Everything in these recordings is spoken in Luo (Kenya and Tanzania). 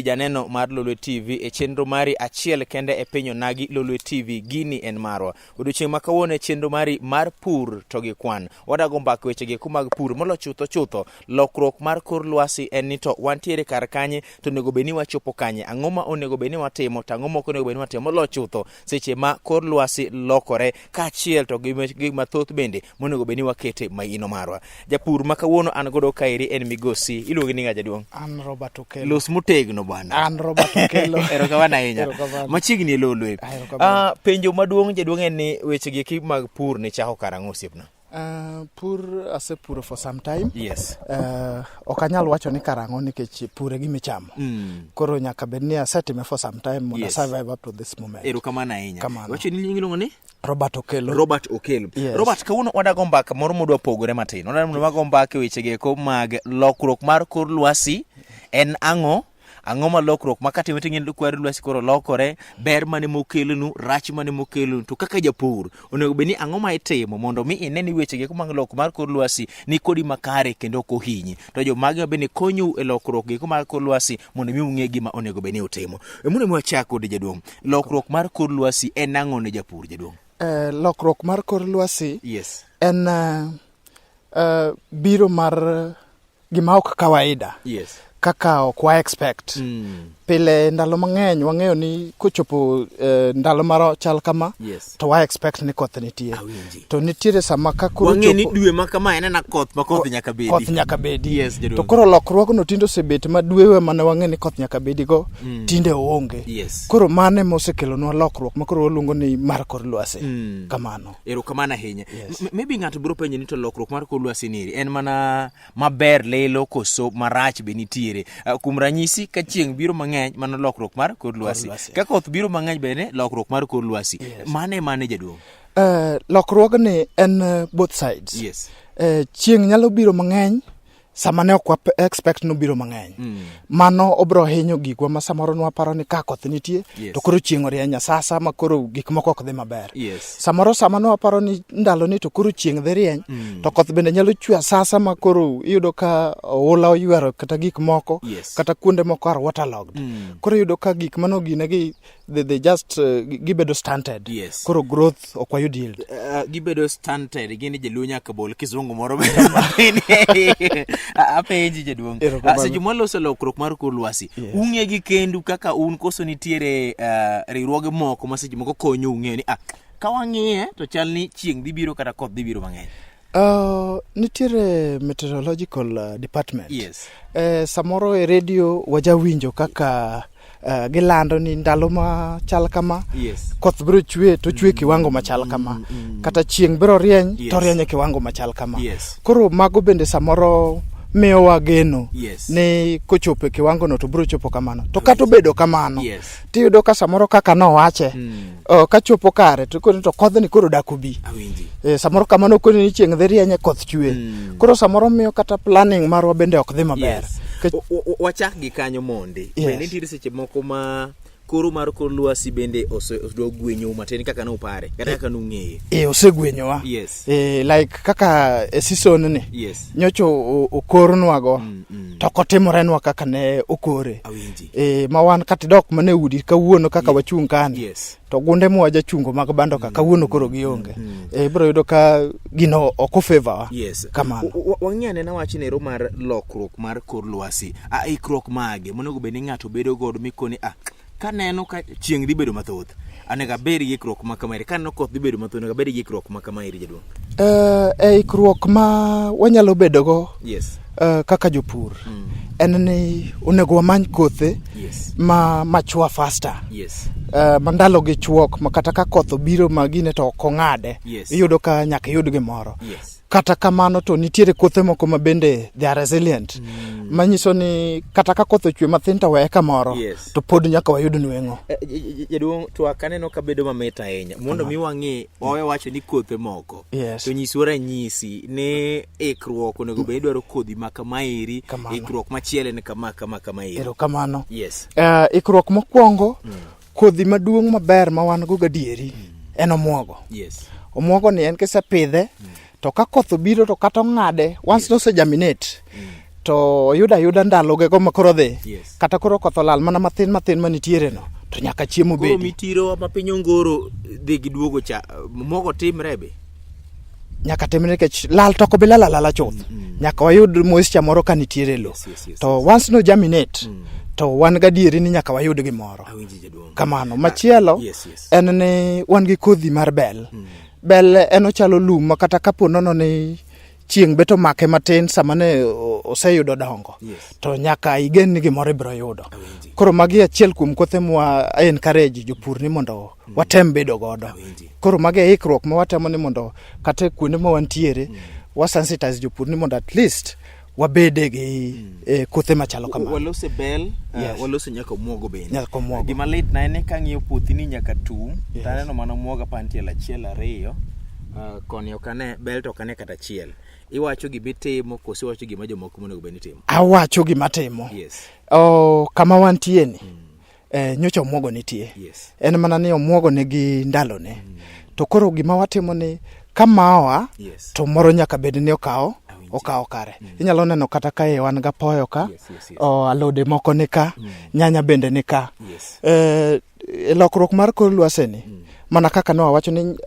Janeno mar Lolwe TV e chenro mari achiel kende e piny onagi Lolwe TV, gini en marwa. Odiochieng' ma kawuono e chenro mari mar pur to gi kwan. Wadago mbaka weche gi mag pur molo chutho chutho. Lokruok mar kor lwasi en ni to wantiere kar kanye to onego bed ni wachopo kanye. Ang'o ma onego bed ni watimo to ang'o ma ok onego bed ni watimo molo chutho seche ma kor lwasi lokore kaachiel to gi gik mathoth bende monego bed ni wakete maino marwa. Japur ma kawuono an godo kaeri en migosi iluongi ni ng'a jaduong'? An Robert Okello. Los motegno bwana. An Robert Okello. Erokamano ahinya. Erokamano. Machiegni e Lolwe. Ah, erokamano. Ah, penjo maduong' jaduong' en ni weche gi eki mag pur ni chako karang'o osiepna? Pur asepuro for some time. Yes. Ok anyal wacho ni karang'o nikech pur e gima ichamo. Koro nyaka bed ni asetime for some time mondo survive up to this moment. Erokamano ahinya. Kamano. Wacho ni nyingi iluongo ni? Robert Okello. Robert Okello. Yes. Robert, kawuono wadago mbaka moro modwa pogore matin. Wadwa mondo wago mbaka e weche geko mag lokruok mar kor lwasi en ang'o? Ang'o ma lokruok ma katimore to ing'e kor lwasi koro lokore, ber mane mokelonu, rach mane mokelonu, to kaka japur onego bed ni ang'o ma itimo mondo mi ine ni weche geko mag lokruok mar kor lwasi ni kodi makare kendo ok ohinyi. To jomage ma bende konyou e lokruok geko mag kor lwasi mondo mi ung'e gima onego bed ni utimo. E mondo mi wachak kodi jaduong', lokruok mar kor lwasi en ang'o ne japur jaduong'? Lokruok mar kor lwasi Yes. en biro mar gima ok kawaida. Yes. Kaka ok wa expect. Pile ndalo mang'eny wang'eyo ni kochopo ndalo maro chal kama, Yes. to wa expect ni koth nitie. Awinji. To nitiere sama ka koro Wang'eyo ni chopo- dwe ma kama en ena koth ma koth nyaka bedi. Koth nyaka bedi. Yes, jaduong'. To koro lokruogno tinde osebet ma dwewe mane wang'e ni koth nyaka bedigo tinde oonge. Yes. Koro mano ema osekelonwa lokruok ma koro waluongo ni mar kor lwasi. Kamano. Erokamano ahinya. Yes. Maybe ng'ato biro penjo ni to lokruok mar kor lwasi ni en mana maber lilo koso marach be nitiere. Kuom ranyisi ka chieng' biro mang'eny mano lokruok mar kor lwasi. lwasi. Ka koth biro mang'eny bende lokruok mar kor lwasi. Yes. Mane mane jaduong'? Lokruogni en both sides. Yes. Chieng' nyalo biro mang'eny sama ne ok wa expect nobiro mang'eny. Mano obro hinyo gikwa ma samoro nwaparo ni ka koth nitie Yes. to koro chieng' orieny asasa ma koro gik moko ok dhi maber. Yes. Samoro sama nwaparo ni ndalo ni to koro chieng' dhi rieny to koth bende nyalo chwe asasa ma koro iyudo ka oula oywero kata gik moko Yes. kata kuonde moko are waterlogged. Koro iyudo ka gik mano ginegi they just gibedo stunted. Yes. Koro growth ok wayud yield. Gibedo stunted, gin jaluo nyaka bol kizungu moro bedo matin. Apenji jaduong'. Erokamano. Seche mwaloso lokruok mar kor lwasi, Yes. ung'e gi kendu kaka un koso nitiere riwruoge moko ma seche moko konyo ung'eyo ni ka wang'iye to chal ni chieng' dhi biro kata koth dhi biro mang'eny. Nitiere meteorological department. Yes. Samoro e radio wajawinjo kaka gilando ni ndalo ma chal kama, Yes. koth biro chwe to chwe kiwango machal kama, kata chieng' biro rieny Yes. to rieny e kiwango machal kama. Yes. Koro mago bende samoro miyowa geno Yes. ni kochopo e kiwango no to biro chopo kamano. To kata obedo kamano, Yes. tiyudo ka samoro kaka nowache, kachopo kare to koro to kodhni koro dak obi. Awinji. Samoro kamano okoni ni chieng' dhi rieny koth chwe. Koro samoro miyo kata planning marwa bende ok dhi maber. Yes. Wachak gi kanyo mondi. Yes. Bende nitiere seche moko ma koro mar kor lwasi bende osedwa gwenyou matin kaka nupare, kata kaka nung'eye. Osegwenyowa. Yes. Like kaka e season ni. Yes. Nyocha okornwago. To ok otimorenwa kaka ne okore. Awinji. Ma wan kata idok mana e udi kawuono kaka wachung' kani. Yes. To gunde mwa jachungo mag bando ka kawuono koro gionge. Ibiro yudo ka gino ok ofavor wa. Yes. Kamano. Wang'i anena wach nero mar lokruok mar kor lwasi. Ikruok mage monego bed ni ng'ato bedo godo mikoni, kaneno ka chieng' dhi bedo mathoth, onego abed gi ikruok ma kama eri. Kaneno koth dhi bedo mathoth, onego abed gi ikruok ma kama eri jaduong'. E ikruok ma wanyalo bedogo Yes. Kaka jopur, en ni onego wamany kothe Yes. ma mature faster. Yes. Ma ndalo gi chuok ma kata ka koth obiro ma gine to ok ong'ade. Yes. Iyudo ka nyaka iyud gimoro. Yes. Kata kamano to nitiere kothe moko ma bende they are resilient. Manyiso ni kata ka koth ochwe mathin to weye kamoro, Yes. to pod nyaka wayud nweng'o. Jaduong', twak aneno ka bedo mamit ahinya. Mondo mi wang'e, wawe wacho ni kothe moko. Yes. To nyiswa ranyisi ni ikruok onego bed ni dwaro kodhi ma kama eri, Kamano. ikruok machielo en kama, kama, kama eri. Erokamano. Yes. Ikruok mokwongo, kodhi maduong' maber ma wan go gadieri en omuogo. Yes. Omuogo ni en kisepidhe, to ka koth obiro to kata ong'ade, once nosegerminate, To oyudo ayuda ndalogego ma koro dhi. Yes. Kata koro koth olal mana mathin mathin manitiere no to nyaka chiemo Koro bedi. mitiro ma piny ongoro dhi gi duogo cha mogo timre be. Nyaka timre nikech lal to ok obi lal alala chuth. Nyaka wayud moisture moro ka nitiere e lo. Yes. To once no germinate to wan gadieri ni nyaka wayud gimoro. Awinji jaduong'. Kamano. Machielo Yes. en ni wan gi kodhi mar bel. Bel en ochalo lum ma kata kapo nono ni chieng' bet omake matin sama ne oseyudo dongo Yes. to nyaka igen ni gimoro ibiro yudo. Awinji. Koro magi achiel kuom kothe mwa encourage jopur ni mondo watem bedo godo. Awinji. Koro magi e ikruok ma watemo ni mondo kata e kuonde ma wantiere wa sensitize jopur ni mondo at least wabede gi kothe machalo kamano. Walose bel, Yes. walose nyaka omuogo bende. Nyaka omuogo. Gima lit na en ni kang'iyo puothi ni nyaka tum, Yes. to aneno mana omuogo apa nitie achiel ariyo, koni ok ane bel to ok ane kata achiel. Iwacho gima itimo koso iwacho gima jomoko monego bed ni timo? Awacho gima timo. Yes. Oh, kama wantie ni nyocha omuogo nitie. Yes. En mana ni omuogo nigi ndalone. To koro gima watimo ni kamawa Yes. to moro nyaka bed ni okawo Awinji. okawo kare. Inyalo neno kata kae wan gapoyo ka, Yes. o, alode moko ni ka, nyanya bende ni ka. Yes. E lokruok mar kor lwasi ni mana kaka ne wawacho ni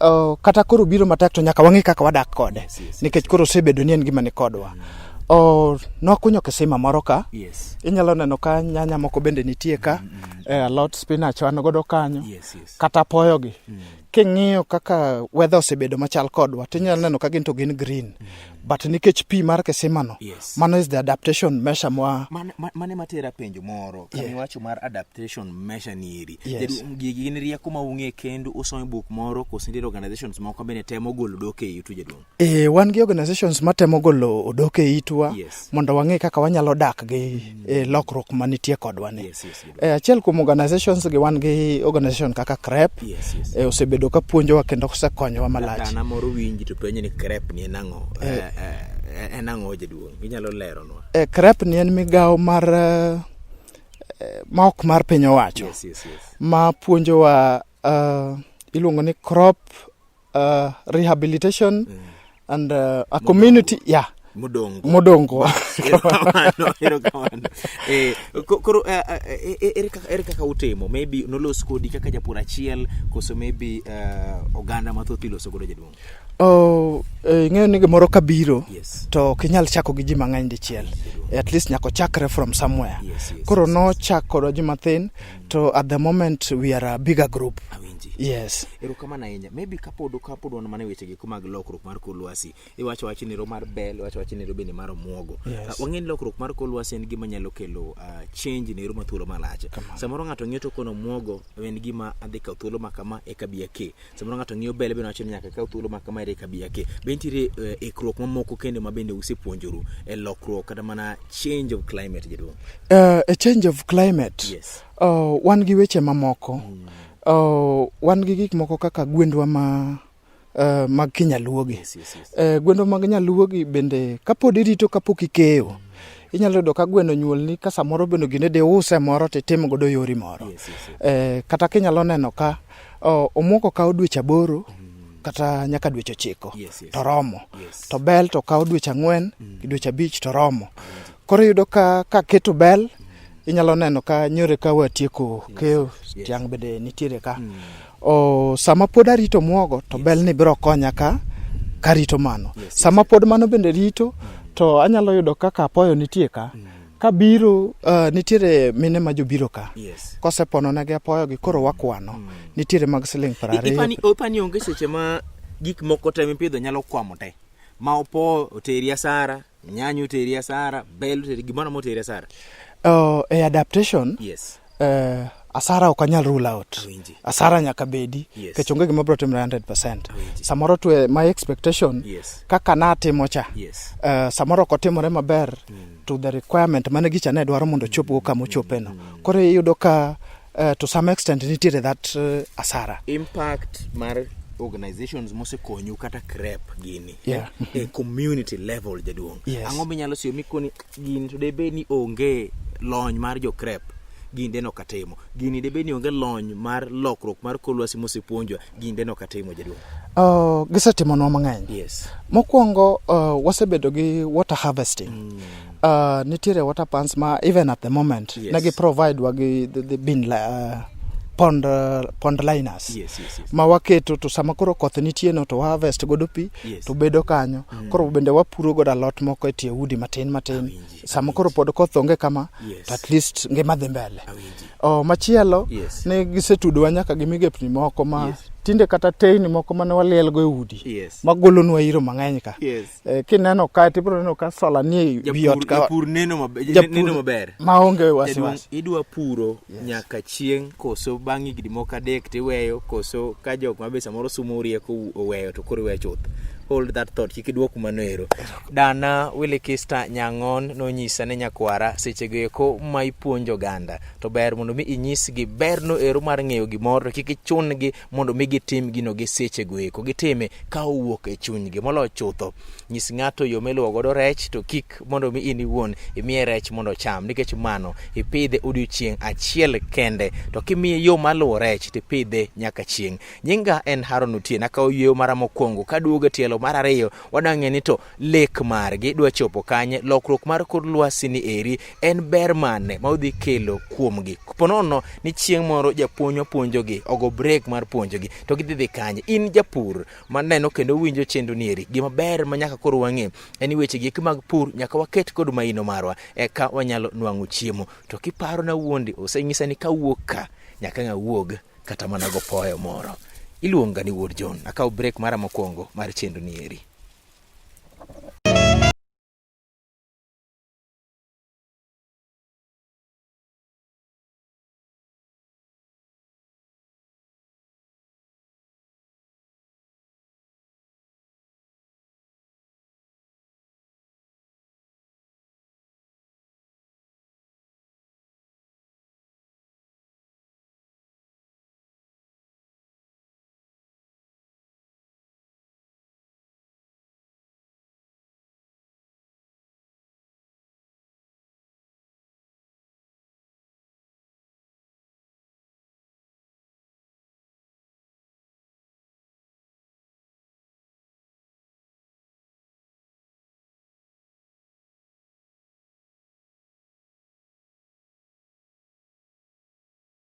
kata koro biro matek to nyaka wang'e kaka wadak kode Yes, nikech koro osebedo ni en gima ni kodwa. Nwakunyo kisima moro ka. Yes. Inyalo neno ka nyanya moko bende nitie ka, alot spinach wan godo kanyo. Yes. Kata apoyo gi. King'iyo kaka weather osebedo machal kodwa, tinyalo neno ka gin to gin green. But nikech pi mar kisima no, Yes. mano is the adaptation measure mwa Mane matera penjo moro Yeah. kamiwacho mar adaptation measure nieri. Yes. Jaduong', gigi gin rieko ma ung'e kendu usomo e buk moro koso nitiere organizations moko bende temo golo odok e itu jaduong'? Wan gi organizations matemo golo odok e itwa Yes. mondo wang'e kaka wanyalo dak gi lokruok manitie kodwa ni. Yes, jaduong'. Achiel kuom organizations gi wan gi organization kaka CREP. Yes. Osebedo ka puonjowa kendo osekonyowa malach. Dana moro winji to penjo ni CREP ni en ang'o? En ang'o jaduong'? Inyalo leronwa. CREP ni en migawo mar ma ok mar piny owacho. Yes. Ma puonjowa iluongo ni crop rehabilitation and a community yeah Modongo. Modongo. Erokamano. Koro ere kaka utimo? Maybe nolos kodi kaka japur achiel koso maybe oganda mathoth iloso godo jaduong'? Oh, ing'eyo ni gimoro kabiro Yes. to ok inyal chako gi ji mang'eny dichiel. At least nyaka ochakre from somewhere. Yes, Koro nochak kodwa ji mathin to at the moment we are a bigger group. Awinji. Yes. Erokamano ahinya. Maybe kapod wan mana e weche gi mag lokruok mar kor lwasi, iwacho wach nero mar bel, iwacho wach nero bende mar omuogo. Yes. Wang'e ni lokruok mar kor lwasi en gima nyalo kelo change nero ma thuolo malach. Samoro ng'ato ng'iyo to kono omuogo en gima adhi kawo thuolo ma kama eka bi ake. Samoro ng'ato ng'iyo bel bende wacho ni nyaka kaw thuolo ma kama eka bi ake. Be nitiere ikruok mamoko kendo ma bende usepuonjoru e lokruok kata mana change of climate jaduong'? A change of climate. Yes. Wan gi weche mamoko. Wan gi gik moko kaka gwendwa ma mag kinyaluogi. Yes. Gwendwa mag nyaluogi bende kapod irito kapok ikeyo, inyalo yudo ka gweno onyuolni ka samoro bende gine diuse moro titim godo yori moro. Yes. Kata kinyalo neno ka omuogo kawo dweche 8 kata nyaka dweche 9 Yes. to romo. Yes. To bel to kawo dweche 4 gi dweche 5 to romo. Koro iyudo ka kaketo bel inyalo neno ka nyore ka watieko keyo tiang' bende nitiere ka. Sama pod arito muogo to bel ni biro konya ka karito mano. Yes, Sama pod mano bende rito to anyalo yudo kaka apoyo nitie ka. Kabiro nitiere mine ma jobiro ka. Yes. Kosepono negi apoyo gi koro wakwano. Nitiere mag siling 20. Ipani onge seche ma gik moko te mipidho nyalo kwamo te. Ma opo oteri asara, nyanya oteri asara, bel oteri gimoro amora oteri asara. E adaptation Yes. Asara ok anyal rule out. Awinji. Asara nyaka bedi. Yes. Nikech onge gima biro timore 100%. Awinji. Samoro to my expectation Yes. kaka natimo cha. Yes. Samoro ok otimore maber to the requirement mane gicha ne dwaro mondo ochopgo kama ochope no. Koro iyudo ka to some extent nitiere that asara. Impact mar organizations mosekonyu kata CREP gini. Yeah. E community level jaduong'. Yes. Ang'o minyalo siyo mikoni gini to debe ni onge lony mar jo CREP. Gini deno ok atimo. Gini debe ni onge lony mar lokruok mar kor lwasi mosepuonjwa. Gini deno ok atimo jaduong'. Gisetimonwa mang'eny. Yes. Mokwongo wasebedo gi water harvesting. Nitiere water pans ma even at the moment Yes. ne gi provide wa gi the bin pond, pond liners Yes. ma waketo to sama koro koth nitie no to wa harvest godo pi Yes. to bedo kanyo. Koro bende wapuro godo alot moko e tie udi matin matin. Awinji, Sama koro pod koth onge kama Yes. to at least ngima dhi mbele. Awinji. Oh, machielo Yes. ne gisetudowa nyaka gi migepni moko ma Yes. tinde kata teyni moko mane walielgo e udi Yes. magolonwa iro mang'eny ka. Yes. Kineno kae tibiro neno ka sola nie wi ot Japur, ka japur neno maber, Japur- neno maber. maonge Jaduong', wasiwasi. idwa puro nyaka chieng' koso bang' higni moko adek tiweyo koso ka jok ma be samoro sumo rieko oweyo to koro iweyo chuth. Hold that thought, kik iduok mano ero. Dana Willikista Nyang'on nonyisa ne nyakwara sechego eko ma ipuonjo oganda to ber mondo mi inyisgi berno ero mar ng'eyo gimoro to kik ichun-gi mondo mi gitim gino gi sechego eko gitime ka owuok e chunygi. Moloyo chutho, nyis ng'ato yo miluwo godo rech to kik mondo mi in iwuon imiye rech mondo ocham nikech mano ipidhe odiochieng' achiel kende to kimiye yo mar luwo rech tipidhe nyaka chieng'. Nyinga en Haron Otieno, akawo yweyo mara mokwongo kaduogo e tielo mar ariyo wadwa ng'e ni to lek margi dwa chopo kanye, lokruok mar kor lwasi ni eri en ber mane ma odhi kelo kuomgi. Ponono ni chieng' moro japuonj puonjogi ogo break mar puonjogi to gidhi dhi kanye. In japur maneno kendo winjo chenro ni eri, gima ber ma nyaka koro wang'e en ni weche gi mag pur nyaka waket kod maino marwa eka wanyalo nwang'o chiemo. To kiparo na wuondi osenyisa ni kawuok ka nyaka ng'a wuog kata mana go poyo moro. Iluonga ni Wuod John. Akawo break mara mokwongo mar chenro ni eri.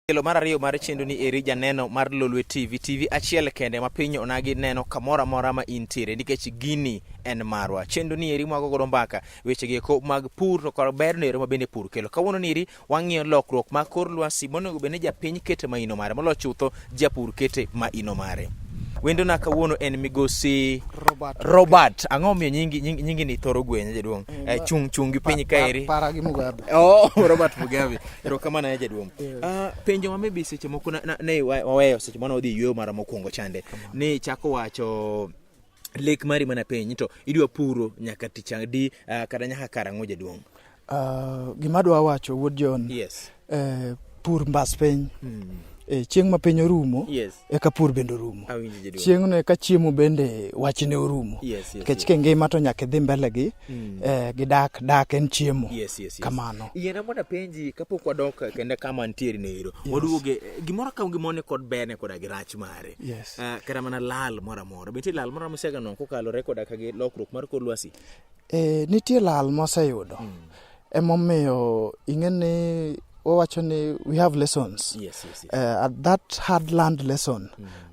Tielo mar ariyo mar chenro ni eri janeno mar Lolwe TV, TV achiel kende ma piny onagi neno kamoro amora ma intiere nikech gini en marwa. Chenro ni eri mwago godo mbaka weche gieko mag pur to kod ber no ero ma bende pur kelo. Kawuono ni eri wang'iyo lokruok mag kor lwasi monego bed ni japiny kete maino mare moloyo chutho japur kete maino mare. Wendona kawuono en migosi Robert. Robert. Ang'o omiyo nyingi nyingi ni thoro gwenye jaduong'? Chung chung gi piny kaeri. Para gi Mugabe. Oh, Robert Mugabe. Erokamano ahinya jaduong'. Penjo ma maybe seche moko ne waweyo seche mane wadhi yueyo mara mokwongo chande ni chako wacho lek mari mana piny to idwa puro nyaka tich adi kata nyaka karang'o jaduong'? Gima adwa wacho wuod John. Yes. Pur mbas piny. Chieng' ma piny orumo, Yes. eka pur bende orumo. Awinjo jaduong'. Chieng'no eka chiemo bende wachne orumo. Yes, Nikech yes. kingima to nyaka idhi mbele gi gi dak, dak en chiemo. Yes. Kamano. Yiena mondo apenji kapok wadok kende kama nitiere no ero. Waduoge gimoro ka gimoro ni kod berne koda gi rach mare. Yes. Kata mana lal moro amora. Be nitie lal moro amora misega nwang'o kokalore koda ka gi lokruok mar kor lwasi? Nitie lal moseyudo. Emomiyo ing'e ni wawacho ni we have lessons. Yes. That hard learned lesson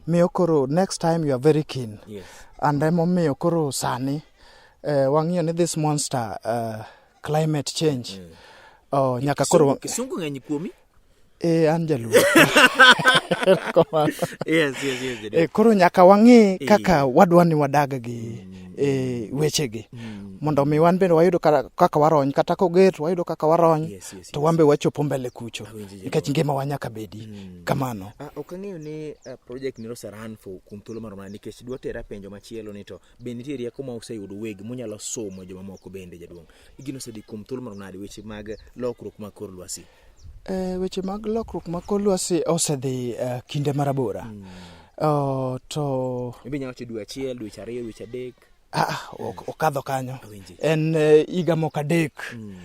miyo koro next time you are very keen. Yes. And emomiyo koro sani wang'iyo ni this monster climate change oh, nyaka koro Kisungu ng'eny kuomi? An jaluo. Erokamano. Yes, jaduong'. Koro nyaka wang'i kaka wadwa ni wadag gi wechegi mondo mi wan bende wayud kaka warony kata koger to wayudo kaka warony Yes, to wan be wachopo mbele kucho Awinjo jaduong'. nikech ngimawa nyaka bedi kamano. Ok ang'eyo ni project ni oseran for kuom thuolo marom nade nikech dwa tera penjo machielo ni to be nitie rieko ma useyudo wegi munyalo somo jomamoko bende jaduong'. Gino osedhi kuom thuolo marom nade weche mag lokruok mag kor lwasi? Weche mag lokruok mag kor lwasi osedhi kinde marabora. To Maybe inyalo wacho dwe achiel, dweche ariyo, dweche adek. Okadho kanyo. Awinji. En higa moko adek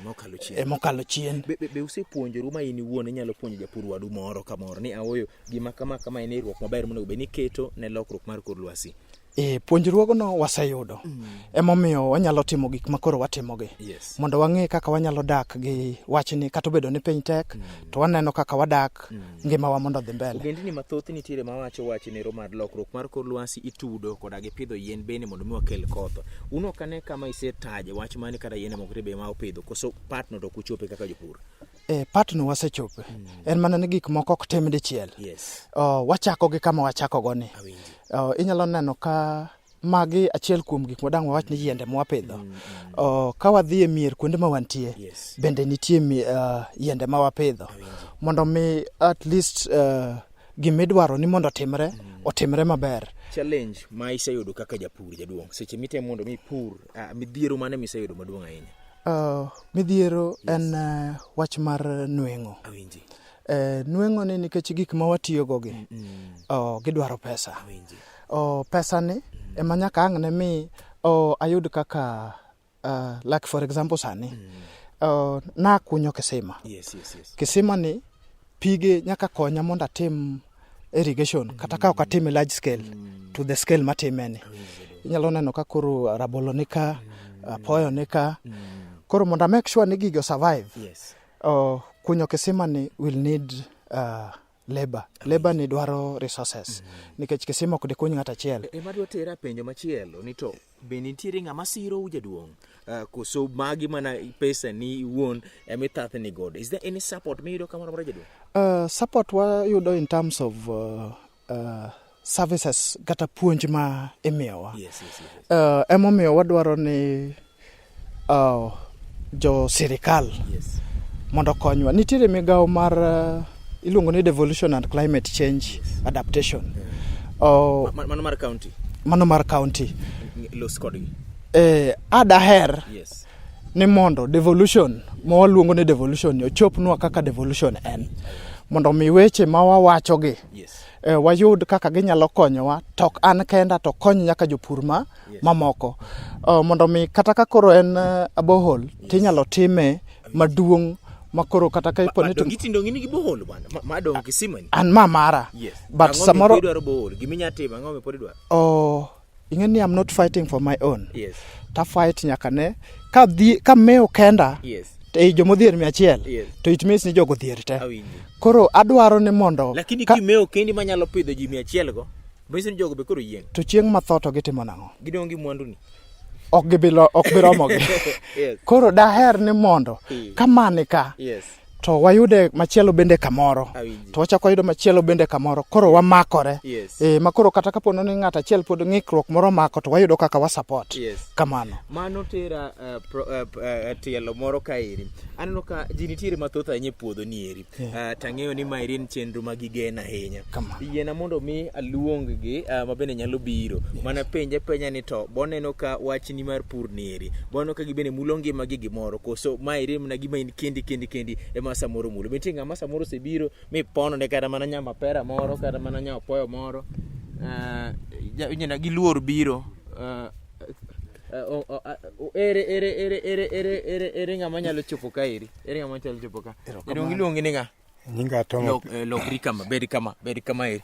Mokalo chien. Mokalo chien. Be usepuonjoru ma in iwuon inyalo puonjo japur wadu moro kamoro ni aoyo gima kama kama en riwruok maber monego bed ni iketo ne lokruok mar kor lwasi? E, puonjruogno waseyudo emomiyo wanyalo timo gik ma koro watimogi mondo wang'e kaka wanyalo dak gi wachni kata obedo ni piny tek to waneno kaka wadak ngimawa mondo odhi mbele. Ogendini mathoth nitiere mawacho wach nero mar lokruok mar kor lwasi itudo koda gi pidho yien bende mondo mi wakel koth. Un ok ane kama isetaje wach mani kata yiende moko be ma upidho koso partno to ok uchope kaka jopur? E, partno wasechope en mana ni gik moko ok tim dichiel. Wachako gi kama wachakogo ni. Inyalo neno ka magi achiel kuom gik madang' wawach ni yiende mwapidho. Ka wadhi e mier kuonde ma wantie bende nitie yiende ma wapidho mondo mi at least gimidwaro ni mondo otimre otimre maber. Challenge ma iseyudo kaka japur jaduong' seche mitemo mondo mi ipur midhiero mane miseyudo maduong' ahinya? Midhiero en wach mar nweng'o. Nweng'o ni nikech gik ma watiyogo gi gidwaro pesa. Pesa ni ema nyaka ang' ne mi ayud kaka like for example sani nakunyo kisima. Kisima ni pige nyaka konya mondo atim irrigation kata ka ok atime large scale to the scale matime ni. Inyalo neno ka koro rabolo ni ka, apoyo ni ka. Koro mondo a make sure ni gigo survive, kunyo kisima ni will need labor. Labor ni dwaro resources nikech kisima ok dikuny ng'ato achiel. Ema dwa tera penjo machielo ni to be nitiere ng'ama sirou jaduong'? Koso magi mana pesa ni iwuon ema ithathni godo. Is there any support miyudo kamoro amora jaduong'? Support wayudo in terms of services kata puonj ma imiyowa. Emomiyo wadwaro ni jo sirikal mondo okonywa. Nitiere migawo mar iluongo ni devolution and climate change adaptation. Mano mar county? Mano mar county. Los kodgi. Adaher ni mondo devolution ma waluongo ni devolution ni ochopnwa kaka devolution en. Mondo mi weche ma wawachogi wayud kaka ginyalo konyowa to ok an kenda to kony nyaka jopur ma mamoko. Mondo mi kata ka koro en a borehole tinyalo time maduong' makoro kata ka ipo ni to Dongi in gi borehole bwana ma dong kisima ni. An ma mara. But samoro idwaro borehole giminya timo ang'o mipod idwaro? Ing'e ni I'm not fighting for my own. Ta fight nyaka ne ka dhi ka mewo kenda e jomodhier 100 to it means ni jogo dhier te. Koro adwaro ni mondo lakini kimewo kendi manyalo pidho ji 100 go manyiso ni jogo be koro yieng'. To chieng' matho to gitimo nang'o? Gidong' gi mwandu ni. Ok gibi romogi. Koro daher ni mondo ka mani ka to wayude machielo bende kamoro to wachako wayudo machielo bende kamoro koro wamakore. Ma koro kata kapo ni ng'ato achiel pod ng'ikruok moro mako to wayudo kaka wa support. Kamano. Mano tera tielo moro kaeri. Aneno ka ji nitiere mathoth ahinya e puodho ni eri. Tang'eyo ni maeri en chenro ma gigeno ahinya. Yiena mondo mi aluong gi ma bende nyalo biro. Mana penje penja ni to boneno ka wachni mar pur ni eri. Boneno ka gibende mulo ngima gi gimoro koso maeri mana gima in kendi kendi kendi ema samoro mulo. Be nitie ng'ama samoro osebiro mipono ne kata mana nyama pera moro kata mana nya apoyo moro. Inyalo giluor biro. Ere ere ere ere ere ere ere ng'ama nyalo chopo ka eri? Ere ng'ama nyalo chopo ka? Jaduong' iluongi ni ng'a? Nyinga Tomo. Lokri kama, bed kama, bed kama eri.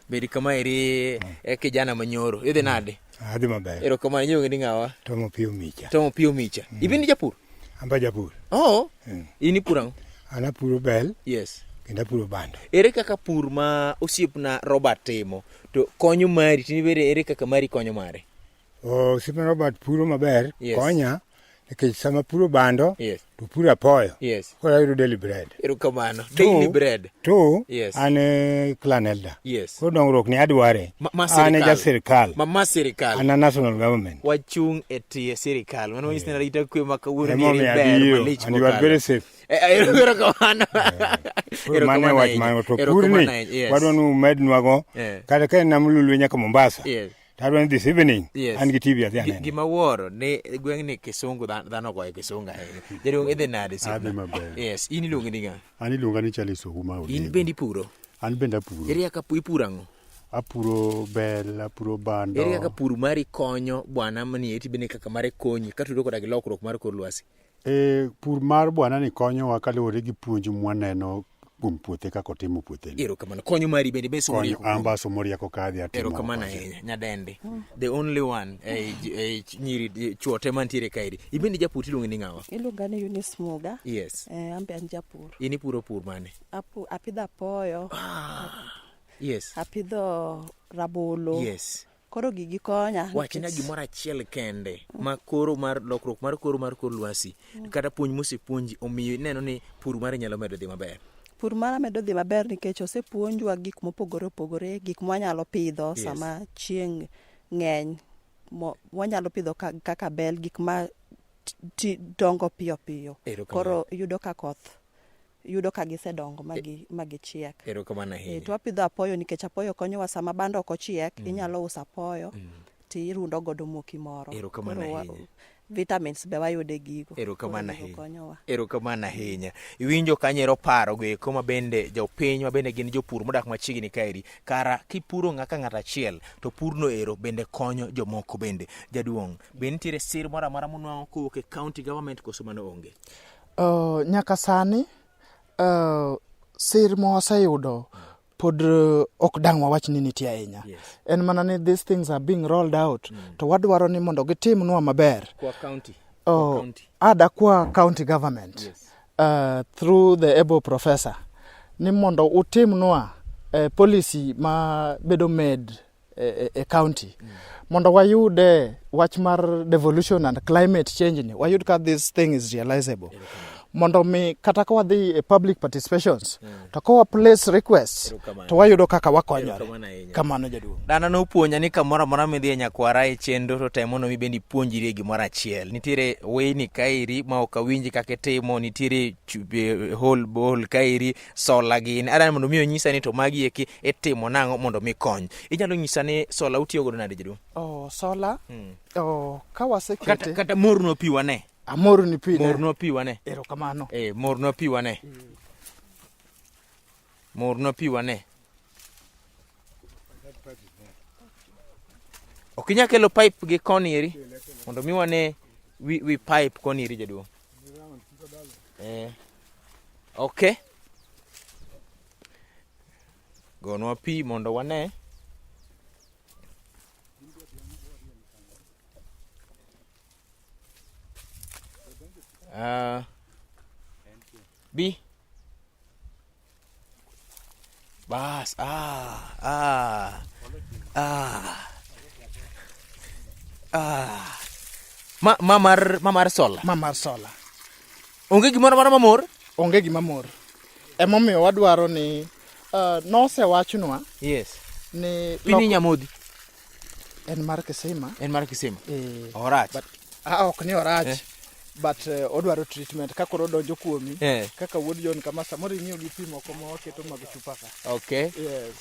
Bed kama eri kijana manyoro. Idhi nade? Adhi maber. Erokamano, iluongi ni ng'awa? Tomo Pio Micha. Tomo Pio Micha. Ibende japur? An ba japur. Oh. In ipuro ang'o? An apuro bel. Kendo apuro bando. Ere kaka pur ma osiepna Robert timo to konyo mari, tinibede ere kaka mari konyo mare? Osiepna Robert puro maber, konya nikech sama puro bando to puro apoyo. Koro ayudo daily bread. Erokamano. Daily bread. To an clan elder. Koro dongruok ni adware. An e ja sirkal. Ma sirkal. An a national government. Wachung' e tie sirkal. Mano manyiso ni arita kwe ma kawuono ni ber malich. And you are very safe. Erokamano. Koro mano e wach mano to pur ni wadwa ni umednwago kata ka en nam Lolwe nyaka Mombasa. Tadwa ni this evening an gi TV adhi anene. Gima wuoro ni gweng'ni kisungu dhano ogoyo kisungu ahinya. Jaduong' idhi nade osiepna? Adhi maber. In iluongi ni ng'a? An iluonga ni Charles Ouma Odhiambo. In bende ipuro? An bende apuro. Ere kaka ipuro ang'o? Apuro bel, apuro bando. Ere kaka pur mari konyo bwana mani eti bende kaka mare konyi katudo koda gi lokruok mar kor lwasi? Pur mar bwana ni konyowa kaluwore gi puonj mwaneno kuom puothe kaka otimo puothe ni. Erokamano. Konyo mari bende be somo Konyo rieko. an be asomo rieko ka adhi atimo. Erokamano ahinya nyadendi. The only one eh, j- eh, ch- nyiri eh, chwo te mantiere kaeri. Ibende japur tiluongi ni ng'awa? Iluonga ni Eunice Muga. Yes. Eh, an be an japur. In ipuro pur mane? Apu, apidho apoyo, Yes. apidho rabolo. Yes. Koro gigi konya. Wachna nikech- gimoro achiel kende ma koro mar lokruok mar koro mar kor lwasi kata puonj mosepuonji omiyo ineno ni pur mari nyalo medo dhi maber. Pur mara medo dhi maber nikech osepuonjwa gik mopogore opogore, gik mwanyalo pidho Yes. sama chieng' ng'eny. Mo, wanyalo pidho ka, kaka bel, gik ma ti, dongo piyo piyo. Erokamano. Koro yudo ka koth yudo ka gisedongo ma gichiek. Erokamano Eh, ahinya. to wapidho apoyo nikech apoyo konyowa sama bando ok ochiek, inyalo uso apoyo tirundo godo moki moro. Erokamano Koro wa- ahinya. Vitamins be wayudo e gigo. Koro Erokamano gigo ahinya. konyowa. Erokamano ahinya. Iwinjo kanyero paro go eko ma bende jopiny ma bende gin jopur modak machiegni kaeri. Kara kipuro ng'aka ng'ato achiel to purno ero bende konyo jomoko bende. Jaduong', be nitiere sir moro amora munwang'o kowuok e county government koso mano onge? Nyaka sani sir ma waseyudo pod ok dang' wawach ni nitie ahinya. Yes. En mana ni these things are being rolled out to wadwaro ni mondo gitimnwa maber. Kwa county. Kwa Oh, county. ada kwa county government Yes. Through the able professor ni mondo utimnwa policy ma bedo made e county mondo wayude wach mar devolution and climate change ni wayud ka this thing is realizable mondo mi kata ka wadhi e public participations to ka wa place requests Erokamano. to wayudo kaka wakonyore Erokamano ahinya. kamano jaduong' Dana nopuonja ni kamoro amora midhi e nyakwara e chenro to tem mondo mi bende ipuonjrie gimoro achiel. Nitiere weyni kaeri ma ok awinji kaka itimo, nitiere hole ball kaeri, sola gini. Adwaro mondo mi onyisa ni to magi eki itimo nang'o mondo mi kony. Inyalo nyisa ni sola utiyo godo nade jaduong'? Oh, sola oh, ka wasekete Kata, kata mornwa pi wane. amorni pi ne. Mornwa pi wane. Erokamano. Eh, mornwa pi wane. Mornwa pi wane. Ok inyal kelo pipe gi koni eri mondo mi wane wi pipe koni eri jaduong'. Eh. Okay. Gonwa pi mondo wane. B. Bas. Ah. Ah. Ah. Ah. Ma mar sola. Ma mar sola. Onge gimoro amora mamor? Onge gima mor. Emomiyo wadwaro ni nosewachnwa Yes. ni Pini nyamodhi. En mar kisima. En mar kisima. Eh, Orach. but ok ni orach. Eh. But odwaro treatment ka koro odonjo kuomi Eh. kaka wuod John kama samoro ing'iyo gi pi moko ma waketo mag chupa ka. Okay. Yes.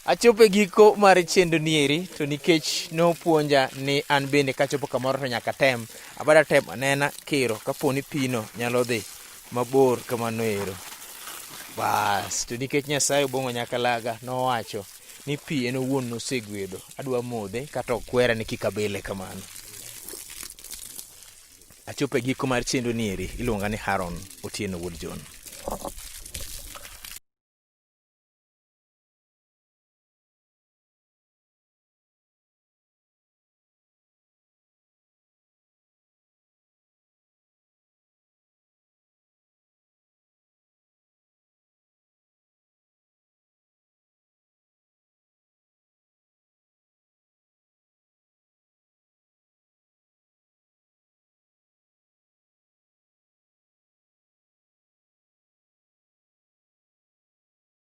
Achopo e giko mar chenro nieri to nikech nopuonja ni an bende kachopo kamoro to nyaka tem. Abada tem anena kiro kapo ni pino nyalo dhi mabor kamano ero. Bas, to nikech Nyasaye Obong'o Nyakalaga nowacho ni pi en owuon nosegwedho. Adwa modhe kata okwera ni kik abele kamano. Achopo e giko mar chenro nieri, iluonga ni Haron Otieno Wuod John.